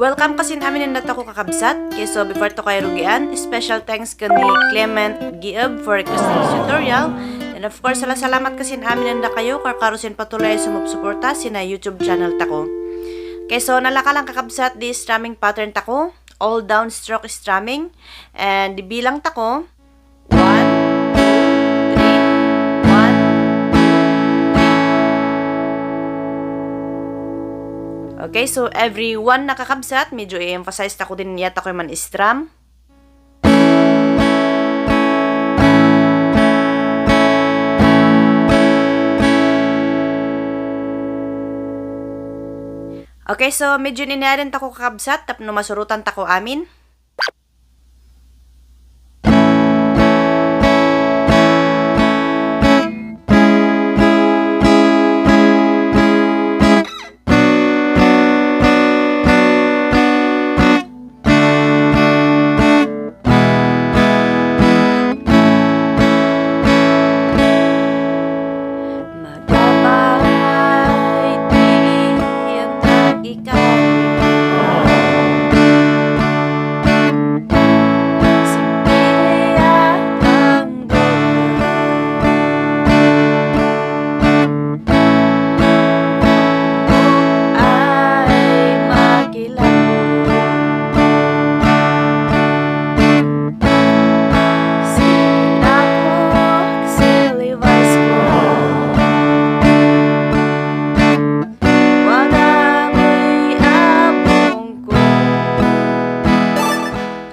Welcome kasi namin na ko kakabsat. Okay, so before to kayo rugian, special thanks ka ni Clement Giab for requesting this tutorial. And of course, salamat kasi namin na kayo karusin patuloy sumupsuporta sina YouTube channel tako. Okay, so nalaka lang kakabsat di strumming pattern tako. All down stroke strumming. And bilang tako. 1, okay, so every one nakakabsat, medyo i-emphasize ako din yata ko man strum. Okay, so medyo ninarin tako kakabsat, tapno masurutan tako amin.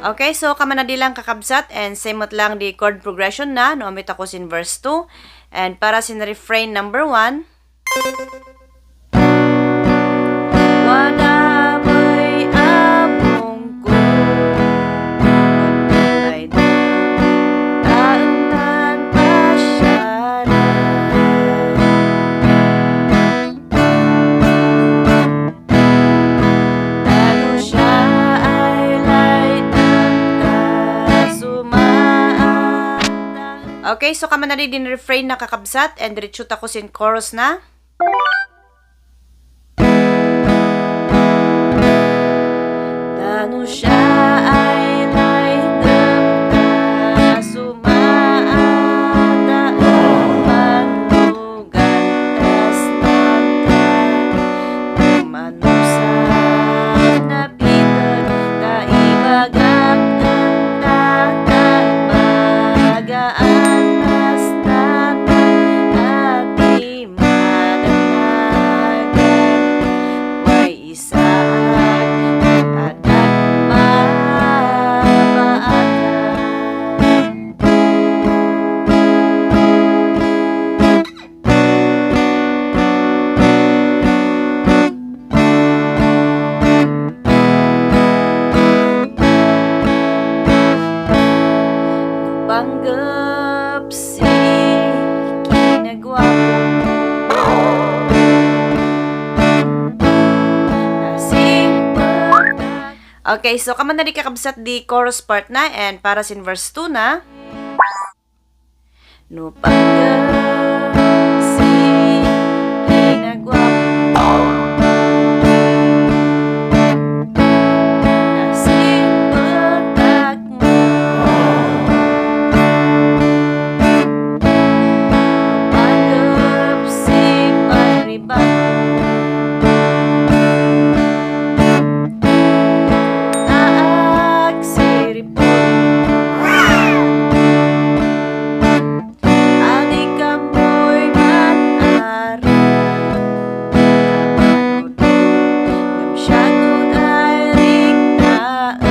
Okay, so kamanadilang kakabsat and same lang di chord progression na noamit ako sin verse 2 and para sin refrain number 1. Wada, abe'y, abong ko, laydem, enta, pasyaren. Tanu siya ay laydem, sumaa. Okay, so kamanadi din refrain na kakabsat and diretsut ako sin chorus na. Tanu siya ay laydem na sumaa Manlugan tas Tatang anusam napitek ta ibagak enta bagaan tas Nanang abe'y madanagan way isaak anak bagaan. Panggap si kinagwapo nasing pagka. Okay, so kaman na di kakabsat di chorus part na and para sin verse 2 na. No panggap si kinagwapo nasing pagkakmo. Panggap si maribang taak si ripon adik kamoy man Arem Ngem syagod ay rignaan.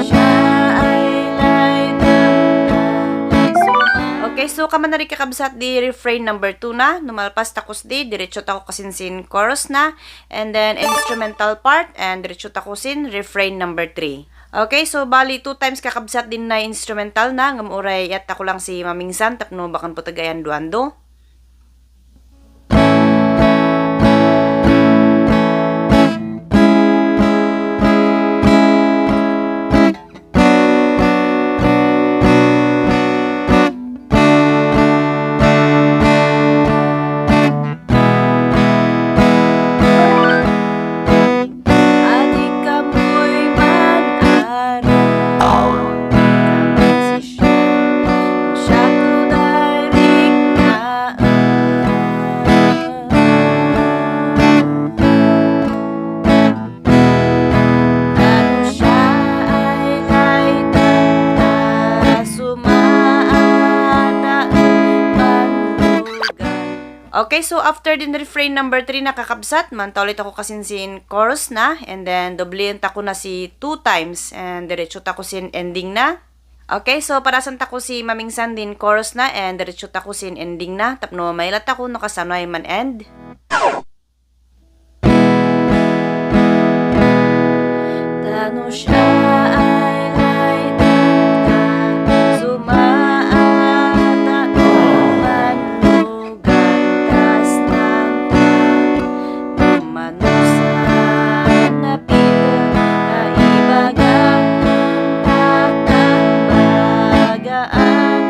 Siya ay laydem na sumaa. Okay, so kaman na rin kakabsat di refrain number 2 na. Numalpas takos di, diretso tako kasinsin chorus na. And then instrumental part and diretso tako sin refrain number 3. Okay, so bali 2 times kakabsat din na instrumental na. Ngamuray yat ako lang si mamingsan tapno bakan po tagayan duando. Okay, so after din refrain number 3 nakakabsat, manta ulit ako kasinsin chorus na, and then doblihin ta ko na si 2 times, and diretso ta ko sin ending na. Okay, so para san ta ko si mamingsan din chorus na, and diretso ta ko sin ending na, tapno mailat ako no kasanoy man end. Tanu siya ay laydem ka, sumaa Tanu Manlugan, tas ng anusam, napitek, ibagak, Tatang, bagaan,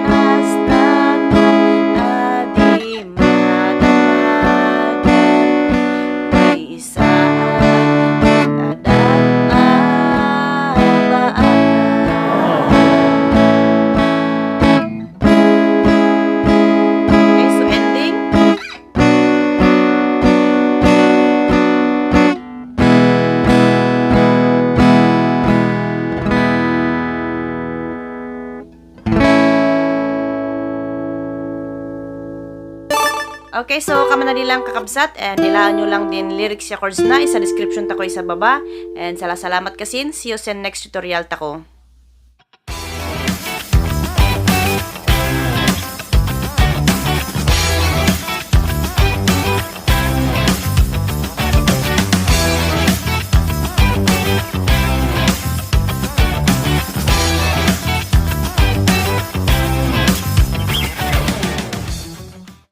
abe'y, madanagan, may isa okay, so kamo na nilang kakabsat, and nilaan nyo lang din lyrics ya chords na isa description tako isa baba, and salamat kasin, see you sa next tutorial tako.